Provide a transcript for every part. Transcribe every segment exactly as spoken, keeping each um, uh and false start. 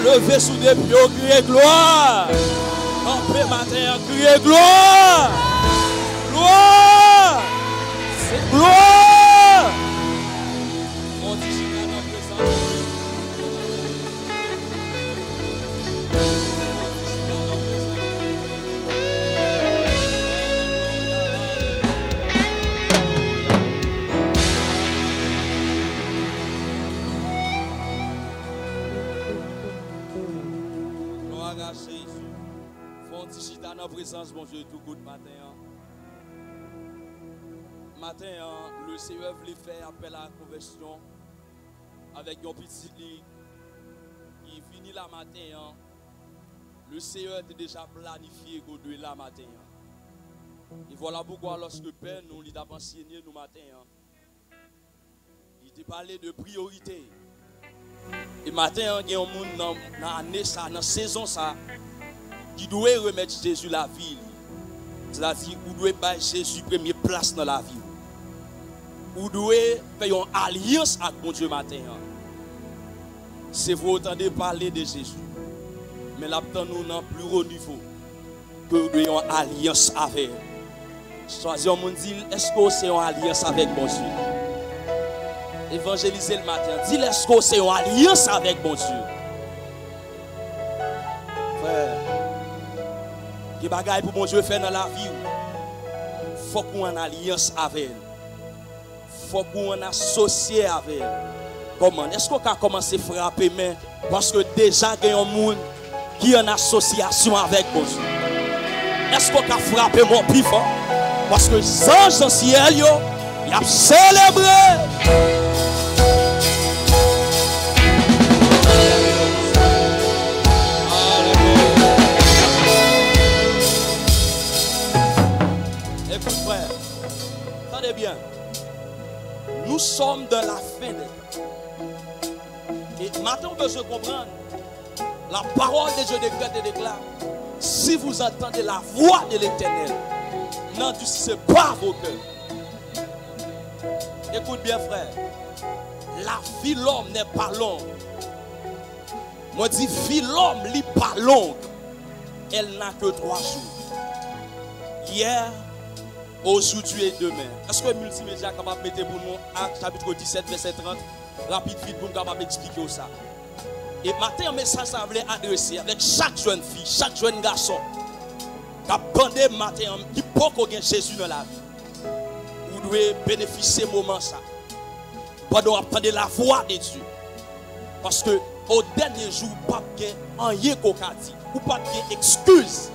Leve sou de pye w, kriye glwa. Kanpe maten an, kriye glwa. Glwa. Se glwa. Fò w di chita nan prezans. Fò w di chita nan prezans. Glwa a Jezi. Fò w di chita nan prezans Bondye tou kout maten an. Maten an, Lesenyè vle fè apèl a konvèsyon avèk yon pitit li ki vini la maten an. Lesenyè te deja planifye ke w dwe la maten an. E vwala poukwa, lòske pè nou, li t ap ansenye nou maten an, li te pale de priyorite. E maten an, gen yon moun nan, nan ane sa, nan sezon sa, ki dwe remèt Jezi lavi li. Sètadi, ou dwe bay Jezi premye plas nan lavi w. Ou dwe fè yon alyans ak Bondye maten an. Se vre, w tande pale de Jezi, men l ap tann ou nan pli wo nivo ke w dwe yon alyans avè l. Chwazi yon moun, di l, èske w se yon alyans avèk Bondye? Evanjelize l maten an. Di l, èske w se yon alyans avèk Bondye? Frè, gen bagay pou Bondye fè nan lavi w, fòk ou an alyans avè l. Fòk ou an asosye avè l. Kòman? Èske w ka kòmanse frape men? Paske deja gen yon moun ki an asosyasyon avèk Bondye. Èske w ka frape men w pi fò? Paske zanj nan syèl yo, y ap selebre. Ekout, frè, tande byen. Nous sommes dans la fin des temps. E maten, w bezwen konprann, la parole de Dieu décrète et déclare, si vous entendez la voix de l'Éternel, n'endurcissez pas vos cœurs. Écoute bien, frère. La vie l'homme n'est pas longue. Mwen di, vi lòm, li pa long. Elle n'a que trois jours. Hier, aujourd'hui et demain. Èske miltimedya kapab mete pou nou Ak chapit disèt, vèsè trant, rapid vit pou m kapab eksplike w sa? E maten an, mesaj sa a vle adrese avèk chak jèn fi, chak jèn gason k ap tande m maten an, ki poko gen Jezi nan lavi. Ou dwe benefisye moman sa pandan w ap tande lavwa de Dye. Paske o dènye jou, ou p ap gen anyen ke w ka di. Ou p ap gen ekskiz.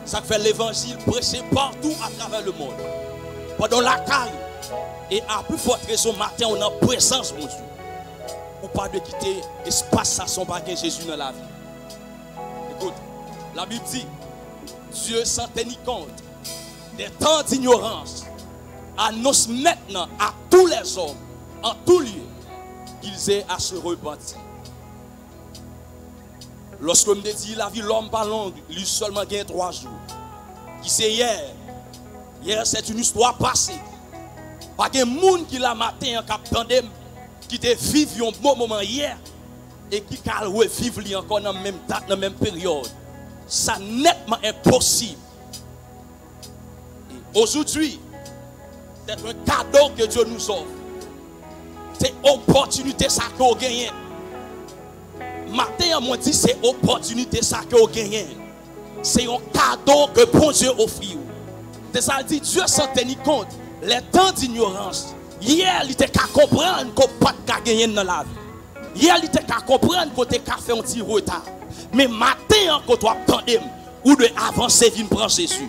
Sa k fè levanjil preche patou atravè lemonn. Pandan w lakay ou, e a pli fòt rezon maten w nan prezans Bondye, ou pa dwe kite espas sa san w pa gen Jezi nan lavi w. Écoute, la Bible dit, Dieu sans tenir compte des temps d'ignorance annonce maintenant à tous les hommes, en tout lieu, qu'ils aient à se repentir. Lòske m te di lavi lòm pa long, li sèlman gen twa jou. Ki se yè. Yè, c'est une histoire passée. Pa gen moun ki la maten an k ap tande m, ki te viv yon bon moman yè, e ki ka al reviv li ankò nan menm dat, nan menm peryòd. Sa nètman enposib. Et aujourd'hui, c'est un cadeau que Dieu nous offre. Se opòtinite sa ke w genyen. Maten an, mwen di se opòtinite sa ke w genyen. Se yon kado ke Bondye ofri w. Se sa l di, Dieu sans tenir compte les temps d'ignorance. Yè, li te ka konprann ke w pa t ka genyen nan lavi. Yè, li te ka konprann ke w te ka fè yon ti reta. Men maten an, kote w ap tande m, ou dwe avanse vin pran Jezi.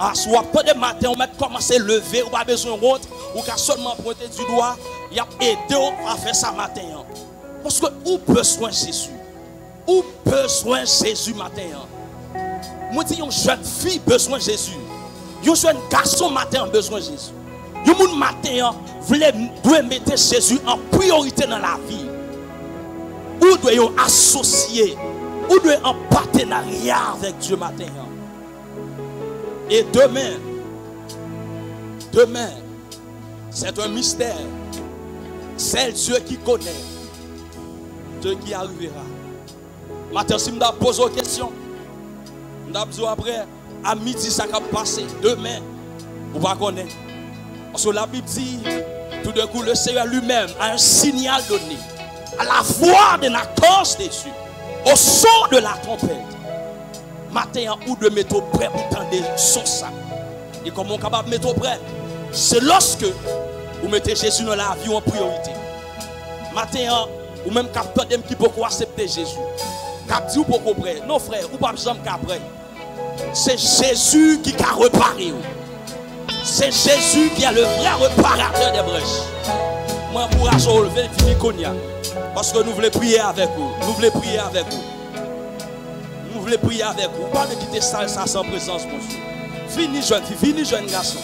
Aswè w ap tande maten, ou mèt kòmanse leve, ou pa bezwen wont, ou ka sèlman pwente di dwa, y ap ede w a fè sa maten an. Paske ou bezwen Jezi. Ou bezwen Jezi maten an. Mwen di yon jèn fi bezwen Jezi. Yon jèn gason maten an bezwen Jezi. Yon moun maten an vle, dwe mete Jezi an priyorite nan lavi. Ou dwe yon asosye. Ou dwe an patenarya avèk Dye maten an. E demen, demen, c'est un mystère. Seul Dieu qui connaît ce qui arrivera. Maten, si m ta poze w kesyon, m t ap di w apre, a midi, sa k ap pase demen, ou pa konnen. Paske Labib di, tout d'un coup, le Seigneur lui-même a un signal donné, à la voix de la cloche de Dieu, au son de la trompette. Maten an, ou dwe mete w prè pou tande son sa. E kòman w kapab mete w prè? Se lòske ou mete Jezi nan lavi w an priyorite. Maten an, ou menm k ap tande m ki poko aksepte Jezi, k ap di w poko prè. Non, frè, ou p ap janm ka prè. Se Jezi ki ka repare w. Se Jezi ki est le vrai réparateur des brèches. Mwen ankouraje w, leve, vini kounye a. Paske nou vle priye avèk ou. Nou vle priye avèk ou. Nou vle priye avèk ou. Ou pa vle kite sal sa san prezans Bondye. Vini, jèn fi, vini, jèn gason.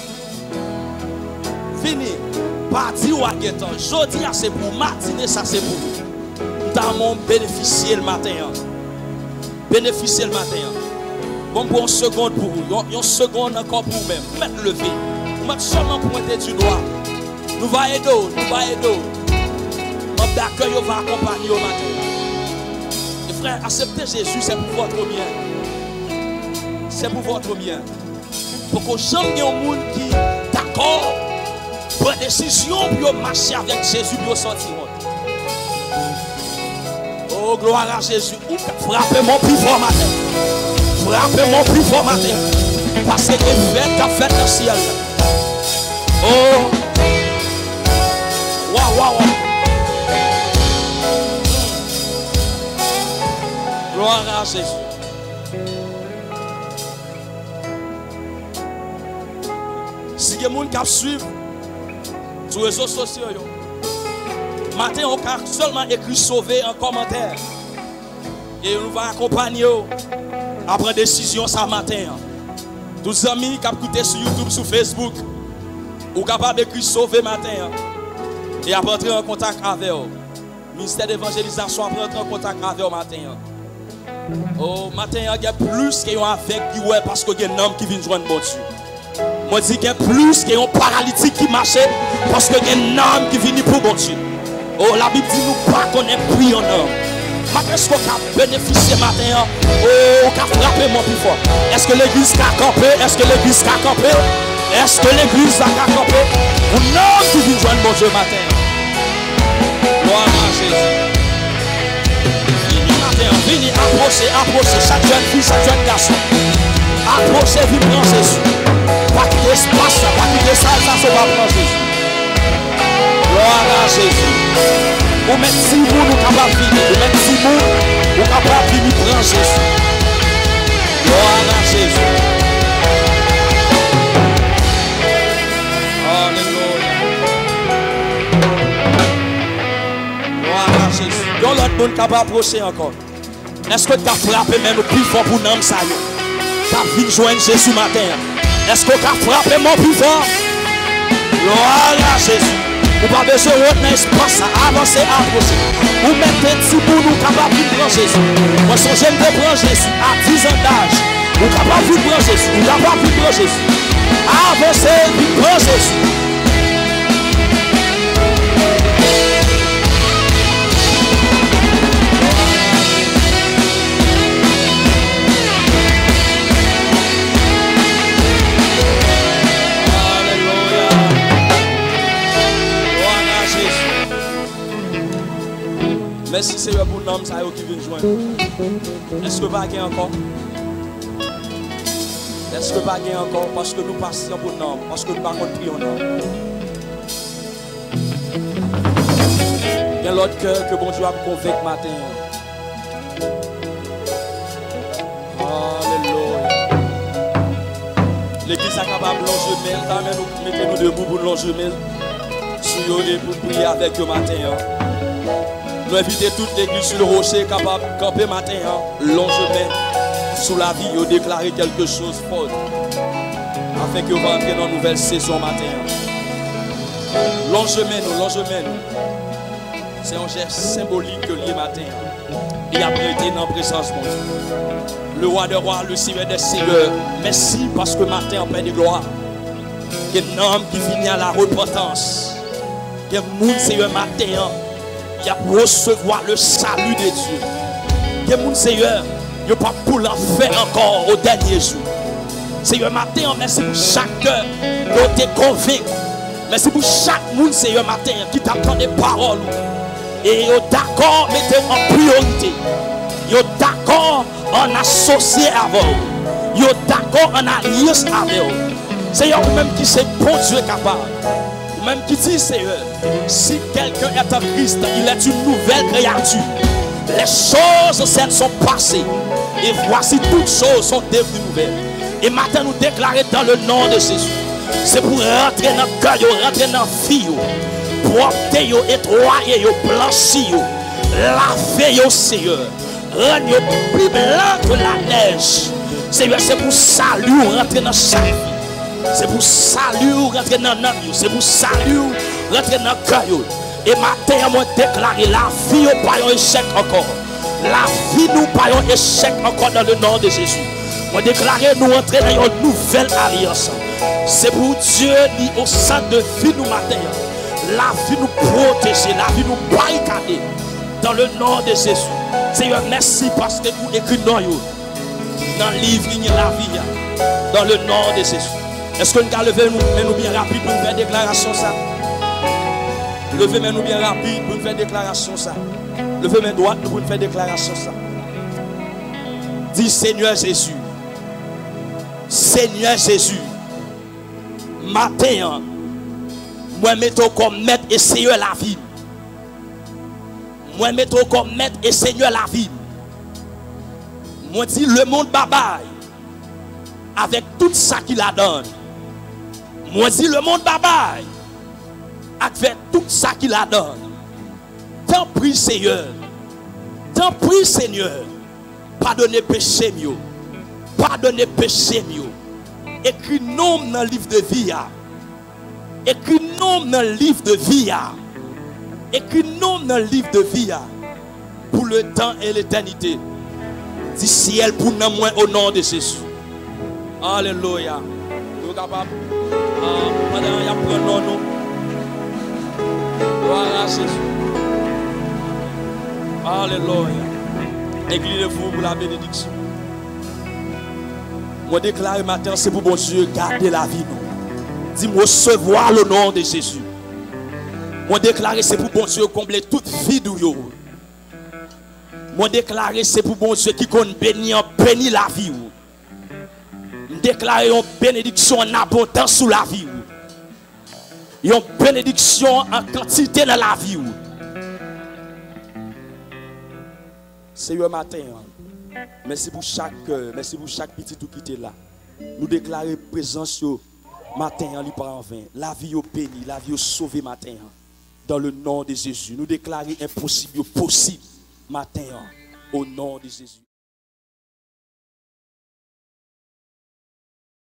Vini. Pa di w a gentan. Jodi a se pou ou. Matine sa se pou ou. M ta renmen w benefisye l maten an. Benefisye l maten an. Bon, m pran yon segonn pou ou. Yon, yon segonn ankò pou ou menm. Ou mèt leve. Ou mèt sèlman pwente di dwa. Nou va ede w, nou va ede w. Manm dakèy yo va akonpanye w maten an. E frè, aksepte Jezi, c'est pour votre bien. C'est pour votre bien. Poko janm gen yon moun ki dakò pran desizyon pou yo mache avèk Jezi, pou yo sòti wont. Oh, gloire à Jésus. Ou ka frape men w pi fò maten. Frape men w pi fò maten. Paske gen fèt k ap fèt nan syèl la. Oh. Waw, waw, waw. Gloire à Jésus. Si gen moun k ap swiv sou rezo sosyo yo, maten an, ou ka sèlman ekri "sove" an kòmantè. E nou va akonpanye w a pran desizyon sa maten an. Tout zanmi k ap koute sou YouTube, sou Facebook, ou kapab ekri "sove" maten an e ap antre an kontak avè w. Ministè devanjelizasyon ap rantre an kontak avè w maten an. O, maten an, gen plis ke yon avèg ki wè paske gen nanm ki vin jwenn Bondye. Mwen di, gen plis ke yon paralitik ki mache paske gen nanm ki vini pou Bondye. O, Labib di nou pa konnen pri yon nanm. Maten, èske w ka benefisye maten an? O, ou ka frape men w pi fò. Èske legliz ka kanpe? Èske legliz ka kanpe? Èske legliz la ka kanpe pou nanm ki vin jwenn Bondye maten an? Glwa a Jezi. Vini maten an, vini, apwoche, apwoche, chak jèn fi, chak jèn gason. Apwoche, vin pran Jezi. Pa kite espas la, pa kite sal sa sou pa pran Jezi. Glwa a Jezi. Ou menm timoun, ou kapab vini. Ou menm timoun, ou kapab vini pran Jezi. Glwa a Jezi. Alelouya. Glwa a Jezi. Yon lòt moun k ap apwoche ankò. Èske w ka frape men nou pi fò pou nanm sa yo k ap vin jwenn Jezi maten an? Èske w ka frape men w pi fò? Glwa a Jezi. Ou pa bezwen wont nan espas sa. Avanse, apwoche. Ou menm timoun, ou kapab vin pran Jezi. Mwen sonje m te pran Jezi a diz an daj. Ou kapab vin pran Jezi. Ou kapab vin pran Jezi. Avanse, vin pran Jezi. Alelouya. Glwa a Jezi. Mèsi, Seyè, pou nanm sa yo ki vin jwenn. Èske pa gen ankò? Èske pa gen ankò? Paske nou pasyan pou nanm, paske nou pa konn pri yon nanm. Gen lòt kè ke Bondye ap konvenk maten an. Alelouya. Legliz la kapab lonje men l, ta men nou mete nou debou pou n lonje men sou yo e pou n priye avèk yo maten an. Nou envite tout legliz sou le woche kapab kanpe maten an, lonje men sou lavi yo, deklare kèlke choz fò, afenke yo va antre nan nouvèl sezon maten an. Lonje men nou, lonje men nou. Se yon jès senbolik ke l ye maten an. Li ap rete nan prezans Bondye. Le roi des rois, le seigneur des seigneurs, mèsi paske maten an plen de glwa. Gen nanm ki vini a la repantans. Gen moun, Seyè, maten an, y ap resevwa le salut de Dieu. De moun, Seyè, yo p ap pou lanfè ankò o dènye jou. Seyè, maten an, mèsi pou chak kè ke w te konvenk. Mèsi pou chak moun, Seyè, maten an, ki t ap tande pawòl ou. E yo dakò mete w an priyorite. Yo dakò ann asosye avè w. Yo dakò ann alyans avè w. Seyè, ou menm ki se Bondye kapab. Ou menm ki di, Seyè, si quelqu'un est en Christ, il est une nouvelle créature. Les choses anciennes sont passées, et voici toutes choses sont devenues nouvelles. E maten nou deklare dans le nom de Jésus. Se pou rantre nan kè yo, rantre nan vi yo. Pwòpte yo, netwaye yo, blanchi yo. Lave yo, Seyè. Rann yo pi blan ke lanèj. Seyè, se pou sali w rantre nan chak vi. Se pou sali w rantre nan nanm yo. Se pou sali w rantre nan kè yo. E maten an, mwen deklare lavi yo pa yon echèk ankò. Lavi nou pa yon echèk ankò dans le nom de Jésus. Mwen deklare nou antre nan yon nouvèl alyans. Se pou Dye li o sant de vi nou maten an. Lavi nou pwoteje, lavi nou barikade. Dans le nom de Jésus. Seyè, mèsi paske ou ekri non yo nan liv ki gen lavi a. Dans le nom de Jésus. Èske n ka leve nou, men nou byen rapid pou n fè deklarasyon sa? Leve men nou byen rapid pou n fè deklarasyon sa. Leve men dwat nou pou n fè deklarasyon sa. Di, Senyè Jezi, Senyè Jezi, maten an, mwen mete w kòm mèt e seyè lavi m. Mwen mete w kòm mèt e seyè lavi m. Mwen di lemonn babay avèk tout sa ki ladan l. Mwen di lemonn babay avèk tout sa ki ladan l. Tanpri, Seyè. Tanpri, Senyè. Padone peche m yo. Padone peche m yo. Ekri non m nan liv de vi a. Ekri non m nan liv de vi a. Ekri non m nan liv de vi a. Pour le temps et l'éternité. Di syèl pou nanm mwen, au nom de Jésus. Alelouya. Nou kapab, ah, pandan y ap pran non nou. Glwa a Jezi. Alelouya. Inclinez-vous pour la bénédiction. Mwen deklare maten an, se pou Bondye gade lavi nou. Di m, resevwa l, au nom de Jésus. Mwen deklare se pou Bondye konble tout vid ou yo. Mwen deklare se pou Bondye ki konn beni an beni lavi w. M deklare yon benediksyon an abondans sou lavi w. Yon benediksyon an kantite nan lavi w. Seyè, maten an, mèsi pou chak, mèsi pou chak pitit ou ki te la. Nou deklare prezans yo maten an, li pa anven. Lavi yo beni, lavi yo sove maten an. Dans le nom de Jésus. Nou deklare enposib yo posib maten an. Au nom de Jésus.